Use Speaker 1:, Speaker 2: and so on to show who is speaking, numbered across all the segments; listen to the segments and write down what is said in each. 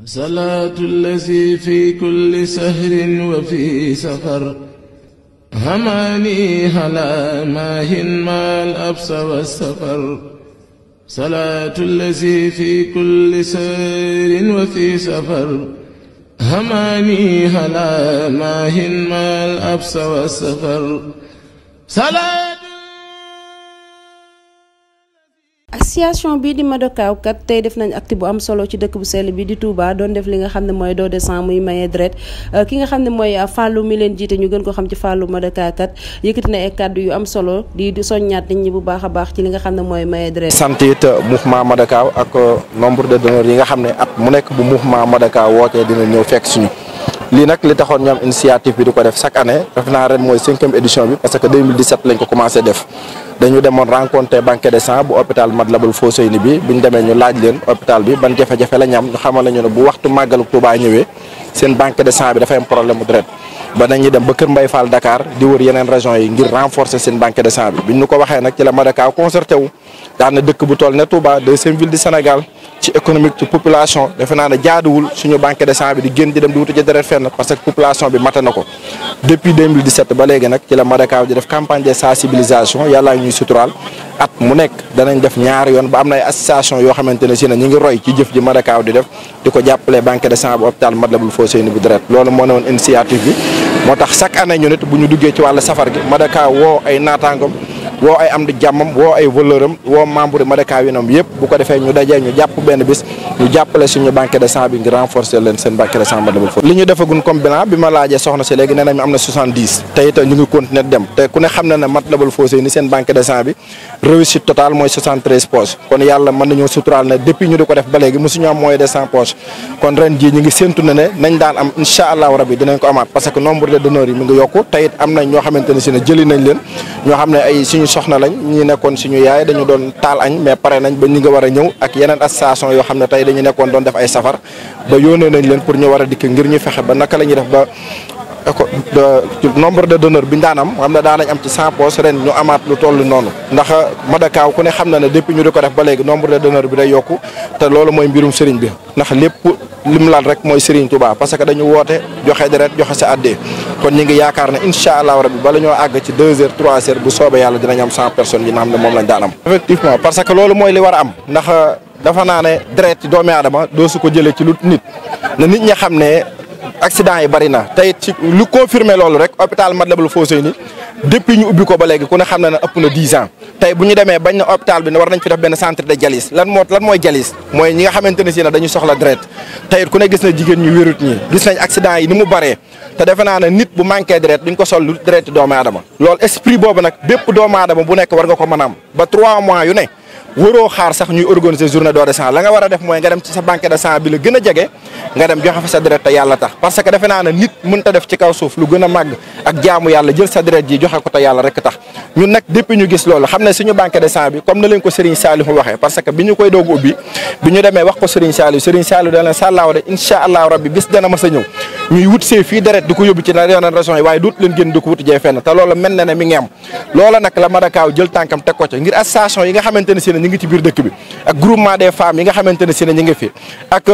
Speaker 1: صلاة الذي في كل سهر وفي سفر هماني هلا ماهن ما الأبس والسفر صلاة الذي في كل سهر وفي سفر هماني هلا ماهن ما الأبس والسفر صلاة.
Speaker 2: association bii di Madakaw kat tey def nañ acte bu am solo ci dëkk bu sell bi di Touba doon def li nga xam ne mooy don de sang muy maye deret ki nga xam ne mooy Fallou mi leen jiite ñu gën ko xam ci Fallou Madakaw kat yëkkati na ay kàddu yu am solo di soññaat nit ñi bu baax a baax ci li nga xam ne mooy maye deret.
Speaker 3: sant it mouvement Madakaw ak nombre de donneurs yi nga xam ne at mu nekk bu mouvement Madakaw wootee dina ñëw fekk suñu lii nag li taxoon ñoom initiative bi di ko def chaque année def naa ren mooy 5e édition bi parce que 2017 lañ ko commencé def. dañu demoon rencontré banque de sang bu hôpital Matlaboul Fawzeyni bi ñu demee ñu laaj leen hôpital bi ban jafe-jafe la ñu am ñu xamal la ñu ne bu waxtu màggalu Touba ñëwee seen banque de sang bi dafay am problème mu deret ba dañuy dem ba Kër Mbaye Fall Dakar di wër yeneen région yi ngir renforcer seen banque de sang bi biñ ñu ko waxee nag ci la Madakaw concerté wu daan na dëkk bu toll ne Touba 2e ville du Sénégal ci économique ci population defe naa ne jaaduwul suñu banque de sang bi di génn di dem di wuti ci deret fenn parce que population bi mate na ko depuis 2017 ba léegi nag ci la Madakaw di def campagne de sensibilisation yàlla ñuy suturaal at mu nekk danañ def ñaari yoon ba am na ay association yoo xamante ne si ne ñu ngi roy ci jëf ji Madakaw di def di ko jàppale banque de sang bu hôpital Matlaboul Fawzeyni bu deret loolu moo ne woon initiative bi moo tax chaque année ñu nit bu ñu duggee ci wàllu safar gi Madakaw woo ay naataangam woo ay am di jàmmam woo ay voleuram woo membre Madakaw yi ñoom yëpp bu ko defee ñu dajee ñu jàpp benn bis ñu jàppale suñu banque de sang bi ngir renforcer leen seen banque de sang Matlaboul Fawzeyni li ñu defagun comme bilan bi ma laajee soxna si léegi nee nañu am na 70 te it ñu ngi continuer dem te ku ne xam na ne Matlaboul Fawzeyni seen banque de sang bi réussite totale mooy 73 poches kon yàlla mën nañoo suturaal ne depuis ñu di ko def ba léegi mosuñu am moins de 100 poches kon ren jii ñu ngi séntu ne nañ daan am incha allahu rabi dinañ ko amaat parce que nombre de donneurs yi mi ngi yokku te it am nañ ñoo xamante ne si ne jëli nañ leen ñoo xam ne ay suñu soxna lañ ñi nekkoon suñu yaay dañu doon taal añ mais pare nañ ba ñi nga war a ñëw ak yeneen association yoo xam ne tey dañu nekkoon doon def ay safar ba yónnee nañ leen pour ñu war a dikk ngir ñu fexe ba naka la ñuy def ba nombre de donneurs bi ñu daan am xam ne daan nañ am ci 100 poches ren ñu amaat lu toll noonu ndax Madakaw ku ne xam na ne depuis ñu di ko def ba léegi nombre de donneurs bi day yokku te loolu mooy mbirum sëriñ bi ndax lépp lim laal rek mooy Serigne Touba parce que dañu woote joxe deret joxe sa addee kon ñu ngi yaakaar ne incha allahu rabbi bala ñoo àgg ci 2 heures 3 heures bu soobee yàlla dinañ am 100 personnes yi nga xam ne moom lañ daan am. effectivement parce que loolu mooy li war a am ndax dafa naa ne deret ci doomi aadama doo su ko jëlee ci lu nit na nit ñi xam ne accident yi bari na tey ci lu confirmé loolu rek hôpital Matlaboul Fawzeyni depuis ñu ubbi ko ba léegi ku ne xam na ne ëpp na 10 ans tey bu ñu demee bañ na hôpital bi ne war nañ fi def benn centre de dialyse lan mooy dialyse mooy ñi nga xamante ne si ne dañu soxla deret tey ku ne gis na jigéen ñu wérut ñi gis nañ accident yi ni mu baree te defe naa ne nit bu manqué deret duñ ko sol lu deret doomu aadama loolu esprit boobu nag bépp doomu aadama bu nekk war nga ko mën a am ba 3 mois yu ne waroo xaar sax ñuy organiser journée don de sang la nga war a def mooy nga dem ci sa banque de sang bi la gën a jege nga dem joxe fa sa deret te yàlla tax parce que defe naa ne nit mënta def ci kaw suuf lu gën a màgg ak jaamu yàlla jël sa deret ji joxe ko te yàlla rek tax ñun nag depuis ñu gis loolu xam ne suñu banque de sang bi comme na leen ko Serigne Saliou waxee parce que bi ñu koy doog ubbi bi ñu demee wax ko Serigne Saliou da leen sàllaaw de incha allahu rabbi bis dana mas a ñëw ñuy wut see fii deret di ko yóbbu ci yeneen région yi waaye duut leen génn di ko wuti jee fenn te loolu mel na ne mi ngi am loola nag la Madakaw jël tànkam teg ko ca ngir association yi nga xamante ne si ne ñu ngi ci biir dëkk bi ak groupement des femmes yi nga xamante ne si ne ñu ngi fi ak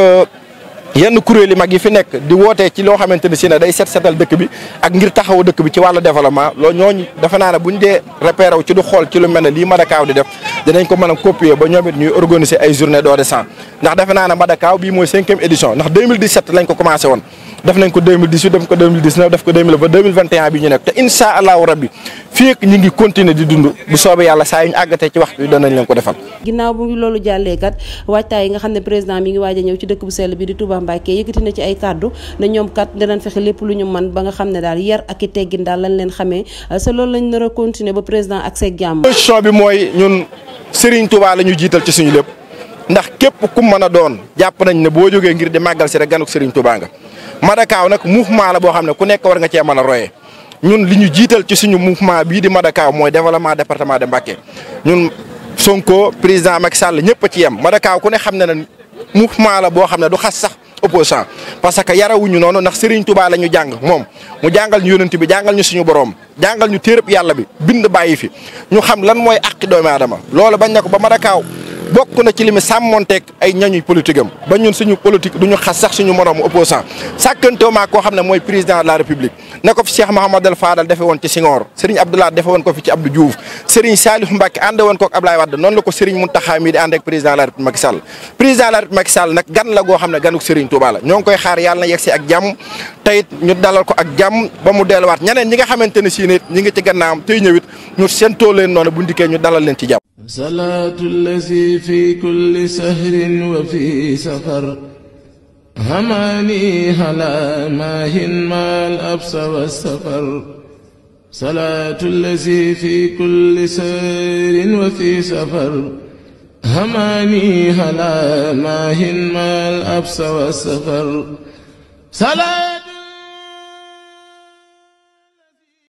Speaker 3: yenn kuréel yi mag yi fi nekk di wootee ci loo xamante ne si ne day setal dëkk bi ak ngir taxawu dëkk bi ci wàllu développement loolu ñooñu defe naa ne buñ dee repéré wu ci du xool ci lu mel ne lii Madakaw di def dinañ ko mën a copier ba ñoom it ñuy organiser ay journée don de sang ndax defe naa ne Madakaw bii mooy 5e édition ndax 2017 lañ ko commencé woon def nañ ko 2018 def ko 2019 def ko 2021 bi ñu nekk te incha allahu rabbi fii ak ñi ngi continuer di dund bu soobee yàlla saa yu ñu àggatee ci waxtu bi danañ leen ko defal.
Speaker 2: ginnaaw bu loolu jàllee kat waajtaay yi nga xam ne président mi ngi waaj a ñëw ci dëkk bu sell bi di Touba Mbacké yëkkati na ci ay kàddu ne ñoom kat dinañ fexe lépp lu ñu mën ba nga xam ne daal yar ak i teggin daal lañ leen xamee sa loolu lañ nar a continuer ba président ak seeg jàmm.
Speaker 3: position bi mooy ñun Serigne Touba la ñu jiital ci suñu lépp ndax képp ku mën a doon jàpp nañ ne boo jógee ngir di màggal si rek ganuk Serigne Touba nga Madakaw nag mouvement la boo xam ne ku nekk war nga cee mën a royee ñun li ñu jiital ci suñu mouvement bii di Madakaw mooy développement département de Mbacké ñun Sonko président Macky Sall ñëpp a ci yem Madakaw ku ne xam ne ne mouvement la boo xam ne du xas sax opposant parce que yarawuñu noonu ndax Serigne Touba la ñu jàng moom mu jàngal ñu yonent bi jàngal ñu suñu borom jàngal ñu téereb yàlla bi bind bàyyi fi ñu xam lan mooy àqi doomu aadama loolu bañ na ko ba Madakaw bokk na ci li mu sàmmonteeg ay ñañuy politique am ba ñun suñu politique du ñu xas sax suñu moroomu opposant sàkkantewumaa koo xam ne mooy président de la république na ko fi Cheikh Mouhamadou Fadal defe woon ci Senghor Serigne Abdoulaye defe woon ko fi ci Abdou Diouf Serigne Saliou Mbacké ànd woon ko ak Abdoulaye Wade noonu la ko Serigne Mountakha mii di ànd ak président de la république Macky Sall président de la république Macky Sall nag gan la goo xam ne ganuk Serigne Touba la ñoo ngi koy xaar yàlla na yegg si ak jàmm teyit ñu dalal ko ak jàmm ba mu delluwaat ñeneen ñi nga xamante ne si nit ñi ngi ci gannaawam tey ñëwit ñu séentoo leen noonu bu ndikkee ñu dalal leen ci jàmm.
Speaker 1: salaatu allazi fi kulli sahrin wa fi safar hamani hala mahin mal absa wa safar salaatu allazi fi kulli sahrin wa fi safar hamani hala mahin mal absa wa safar